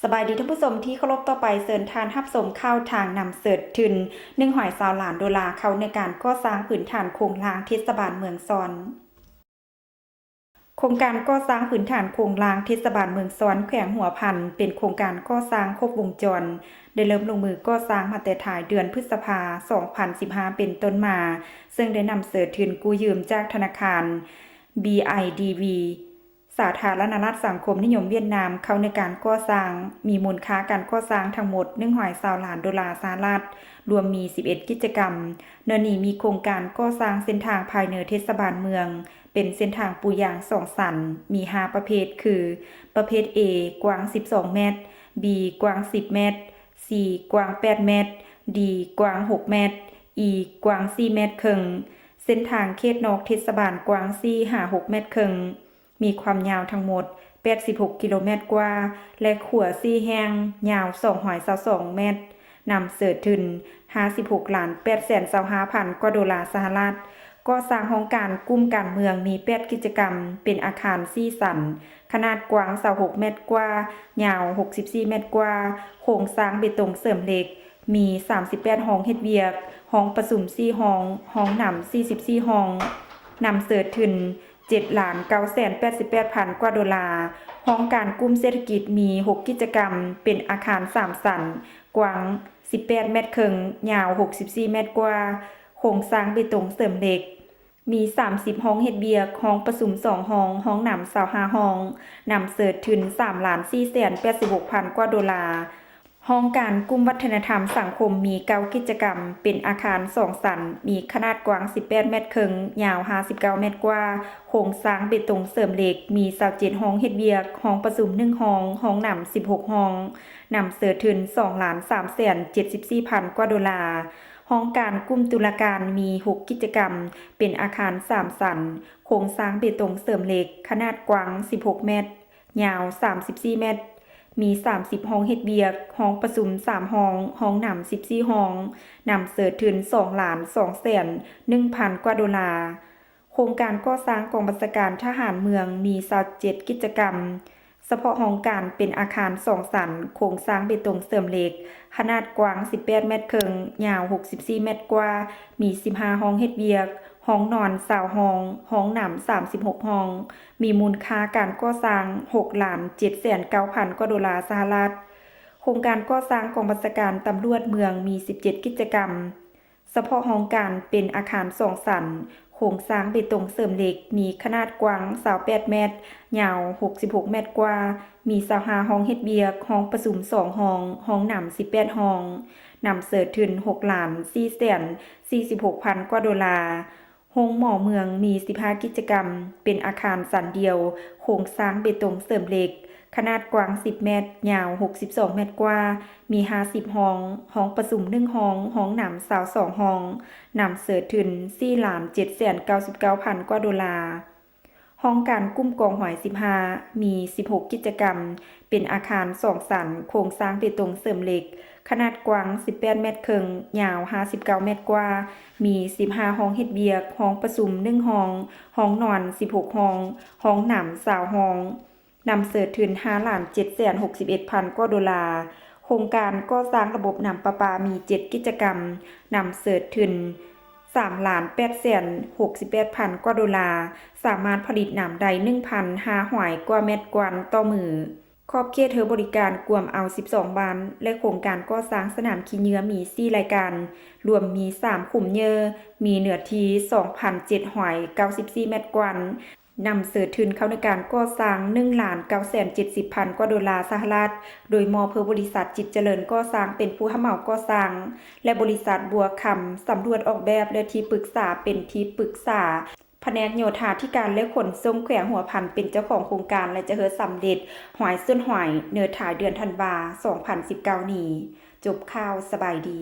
ສະບາຍດີທ່ານຜູ້ຊົມທີ່ເຄົາລົບ, ຕໍ່ໄປເຊີນທ່ານຮັບຊົມຂ່າວທາງນຳເສີດທຶນ ໜຶ່ງຮ້ອຍຊາວລ້ານໂດລາເຂົ້າໃນການກໍ່ສ້າງພື້ນຖານໂຄງລ່າງເທດສະບານເມືອງຊອນ. ໂຄງການກໍ່ສ້າງພື້ນຖານໂຄງລ່າງເທດສະບານເມືອງຊອນ ແຂວງຫົວພັນ ເປັນໂຄງການກໍ່ສ້າງຄົບວົງຈອນ, ໄດ້ເລີ່ມລົງມືກໍ່ສ້າງມາແຕ່ທ້າຍເດືອນພຶດສະພາ ສອງພັນສິບຫ້າ ເປັນຕົ້ນມາ, ເຊິ່ງໄດ້ນຳເສີດທຶນກູ້ຢືມຈາກທະນາຄານ ບີໄອດີບີ ສາທາລະນະລັດສັງຄົມນິຍົມຫວຽດນາມເຂົ້າໃນການກໍ່ສ້າງ, ມີມູນຄ່າການກໍ່ສ້າງທັງໝົດ ໜຶ່ງຮ້ອຍຊາວລ້ານໂດລາສະຫະລັດ, ລວມມີ ສິບເອັດ ກິດຈະກຳ. ໃນນີ້ມີໂຄງການກໍ່ສ້າງເສັ້ນທາງພາຍໃນເທດສະບານເມືອງ ເປັນເສັ້ນທາງປູຢາງສອງຊັ້ນ, ມີຫ້າປະເພດ ຄື ປະເພດ A ກວ້າງ ສິບສອງ ແມັດ, B ກວ້າງ ສິບ ແມັດ, C ກວ້າງ ແປດ ແມັດ, D ກວ້າງ ຫົກ ແມັດ, E ກວ້າງ ສີ່ ແມັດເຄິ່ງ. ເສັ້ນທາງເຂດນອກເທດສະບານກວ້າງ ສີ່ ຫາ ຫົກ ແມັດເຄິ່ງ. ມີຄວາມຍາວທັງໝົດ ແປດສິບຫົກ ກິໂລແມັດກວ່າ ແລະ ຂົວສີ່ແຫ່ງ ຍາວ ສອງຮ້ອຍຊາວສອງ ແມັດ, ນຳເສີດທຶນ ຫ້າສິບຫົກລ້ານແປດແສນຊາວຫ້າພັນ ກວ່າໂດລາສະຫະລັດ. ກໍ່ສ້າງຫ້ອງການກຸ່ມການເມືອງມີ ແປດ ກິດຈະກຳ, ເປັນອາຄານ ສີ່ ຊັ້ນ, ຂະໜາດກວ້າງ ຊາວຫົກ ແມັດກວ່າ, ຍາວ ຫົກສິບສີ່ ແມັດກວ່າ, ໂຄງສ້າງເບຕົງເສີມເຫຼັກ, ມີ ສາມສິບແປດ ຫ້ອງເຮັດວຽກ, ຫ້ອງປະຊຸມ ສີ່ ຫ້ອງ, ຫ້ອງນ້ຳ ສີ່ສິບສີ່ ຫ້ອງ, ນຳເສີດທຶນ ເຈັດລ້ານເກົ້າແສນແປດສິບແປດພັນ ກວ່າໂດລາ. ຫ້ອງການກຸ່ມເສດຖະກິດມີ ຫົກ ກິດຈະກຳ, ເປັນອາຄານ ສາມ ຊັ້ນ, ກວ້າງ ສິບແປດ ແມັດເຄິ່ງ, ຍາວ ຫົກສິບສີ່ ແມັດກວ່າ, ໂຄງສ້າງເບຕົງເສີມເຫຼັກ, ມີ ສາມສິບ ຫ້ອງເຮັດວຽກ, ຫ້ອງປະຊຸມ ສອງ ຫ້ອງ, ຫ້ອງນ້ຳ ຊາວຫ້າ ຫ້ອງ, ນຳເສີດທຶນ ສາມລ້ານສີ່ແສນແປດສິບຫົກພັນ ກວ່າໂດລາ. ຫ້ອງການກຸ່ມວັດທະນະທຳສັງຄົມມີ ເກົ້າ ກິດຈະກຳ, ເປັນອາຄານ ສອງ ຊັ້ນ, ມີຂະໜາດກວ້າງ ສິບແປດ ແມັດເຄິ່ງ, ຍາວ ຫ້າສິບເກົ້າ ແມັດກວ່າ, ໂຄງສ້າງເບຕົງເສີມເຫຼັກ, ມີ ຊາວເຈັດ ຫ້ອງເຮັດວຽກ, ຫ້ອງປະຊຸມ ໜຶ່ງ ຫ້ອງ, ຫ້ອງນ້ຳ ສິບຫົກ ຫ້ອງ, ນຳເສີດທຶນ ສອງລ້ານສາມແສນເຈັດສິບສີ່ພັນ ກວ່າໂດລາ. ຫ້ອງການກຸ່ມຕຸລາການມີ ຫົກ ກິດຈະກຳ, ເປັນອາຄານ ສາມ ຊັ້ນ, ໂຄງສ້າງເບຕົງເສີມເຫຼັກ, ຂະໜາດກວ້າງ ສິບຫົກ ແມັດ, ຍາວ ສາມສິບສີ່ ແມັດ, ມີ ສາມສິບ ຫ້ອງເຮັດວຽກ, ຫ້ອງປະຊຸມ ສາມ ຫ້ອງ, ຫ້ອງນ້ຳ ສິບສີ່ ຫ້ອງ, ນຳເສີດທຶນ ສອງລ້ານສອງແສນໜຶ່ງພັນ ກວ່າໂດລາ. ໂຄງການກໍ່ສ້າງກອງບັນຊາການທະຫານເມືອງມີ ຊາວເຈັດ ກິດຈະກຳ, ສະເພາະຫ້ອງການເປັນອາຄານ ສອງ ຊັ້ນ, ໂຄງສ້າງເບຕົງເສີມເຫຼັກ, ຂະໜາດກວ້າງ ສິບແປດ ແມັດເຄິ່ງ, ຍາວ ຫົກສິບສີ່ ແມັດກວ່າ, ມີ ສິບຫ້າ ຫ້ອງເຮັດວຽກ, ຫ້ອງນອນ ຊາວ ຫ້ອງ, ຫ້ອງນ້ຳ ສາມສິບຫົກ ຫ້ອງ, ມີມູນຄ່າການກໍ່ສ້າງ ຫົກລ້ານເຈັດແສນເກົ້າພັນ ກວ່າໂດລາສະຫະລັດ. ໂຄງການກໍ່ສ້າງກອງບັນຊາການຕຳຫຼວດເມືອງມີ ສິບເຈັດ ກິດຈະກຳ, ສະເພາະຫ້ອງການເປັນອາຄານ ສອງ ຊັ້ນ, ໂຄງສ້າງເບຕົງເສີມເຫຼັກ, ມີຂະໜາດກວ້າງ ຊາວແປດ ແມັດ, ຍາວ ຫົກສິບຫົກ ແມັດກວ່າ, ມີ ຊາວຫ້າ ຫ້ອງເຮັດວຽກ, ຫ້ອງປະຊຸມ ສອງ ຫ້ອງ, ຫ້ອງນ້ຳ ສິບແປດ ຫ້ອງ, ນຳເສີດທຶນ ຫົກລ້ານສີ່ແສນສີ່ສິບຫົກພັນ ກວ່າໂດລາ. ໂຮງໝໍເມືອງມີ ສິບຫ້າ ກິດຈະກຳ, ເປັນອາຄານຊັ້ນດຽວ, ໂຄງສ້າງເບຕົງເສີມເຫຼັກ, ຂະໜາດກວ້າງ ສິບ ແມັດ, ຍາວ ຫົກສິບສອງ ແມັດກວ່າ, ມີ ຫ້າສິບ ຫ້ອງ, ຫ້ອງປະຊຸມ ໜຶ່ງ ຫ້ອງ, ຫ້ອງນ້ຳ ຊາວສອງ ຫ້ອງ, ນຳເສີດທຶນ ສີ່ລ້ານເຈັດແສນເກົ້າສິບເກົ້າພັນ ກວ່າໂດລາ. ຫ້ອງການກຸ່ມກອງຫວາຍ ສິບຫ້າ ມີ ສິບຫົກ ກິດຈະກຳ, ເປັນອາຄານ ສອງ ຊັ້ນ, ໂຄງສ້າງເບຕົງເສີມເຫຼັກ, ຂະໜາດກວ້າງ ສິບແປດ ແມັດເຄິ່ງ, ຍາວ ຫ້າສິບເກົ້າ ແມັດກວ່າ, ມີ ສິບຫ້າ ຫ້ອງເຮັດວຽກ, ຫ້ອງປະຊຸມ ໜຶ່ງ ຫ້ອງ, ຫ້ອງນອນ ສິບຫົກ ຫ້ອງ, ຫ້ອງນ້ຳ ຊາວ ຫ້ອງ, ນຳເສີດທຶນ ຫ້າລ້ານເຈັດແສນຫົກສິບເອັດພັນ ກວ່າໂດລາ. ໂຄງການກໍ່ສ້າງລະບົບນ້ຳປະປາມີ ເຈັດ ກິດຈະກຳ, ນຳເສີດທຶນ ສາມລ້ານແປດແສນຫົກສິບແປດພັນ ກວ່າໂດລາ, ສາມາດຜະລິດນ້ຳໄດ້ ໜຶ່ງພັນຫ້າຮ້ອຍ ກວ່າແມັດກວນຕໍ່ມື້. ຂອບເຂດໃຫ້ບໍລິການກວມເອົາ ສິບສອງ ບ້ານ ແລະ ໂຄງການກໍ່ສ້າງສະໜາມຂີ້ເຫຍື້ອມີ ສີ່ ລາຍການ, ລວມມີ ສາມ ຂຸມເຫຍື້ອ, ມີເນື້ອທີ່ ສອງພັນເຈັດຮ້ອຍເກົ້າສິບສີ່ ແມັດກວນ, ນຳເສີດທຶນເຂົ້າໃນການກໍ່ສ້າງ ໜຶ່ງລ້ານເກົ້າແສນເຈັດສິບພັນ ກວ່າໂດລາສະຫະລັດ, ໂດຍມອບໃຫ້ບໍລິສັດຈິດຈະເລີນກໍ່ສ້າງເປັນຜູ້ຮັບເໝົາກໍ່ສ້າງ ແລະ ບໍລິສັດບົວຄຳສຳຫຼວດອອກແບບ ແລະ ທີ່ປຶກສາເປັນທີ່ປຶກສາ ພະແນກໂຍທາທິການ ແລະ ຂົນສົ່ງແຂວງຫົວພັນເປັນເຈົ້າຂອງໂຄງການ ແລະ ຈະເຮັດສຳເລັດຮ້ອຍສ່ວນຮ້ອຍ ໃນທ້າຍເດືອນທັນວາ ສອງພັນສິບເກົ້ານີ້. ຈົບຂ່າວ, ສະບາຍດີ.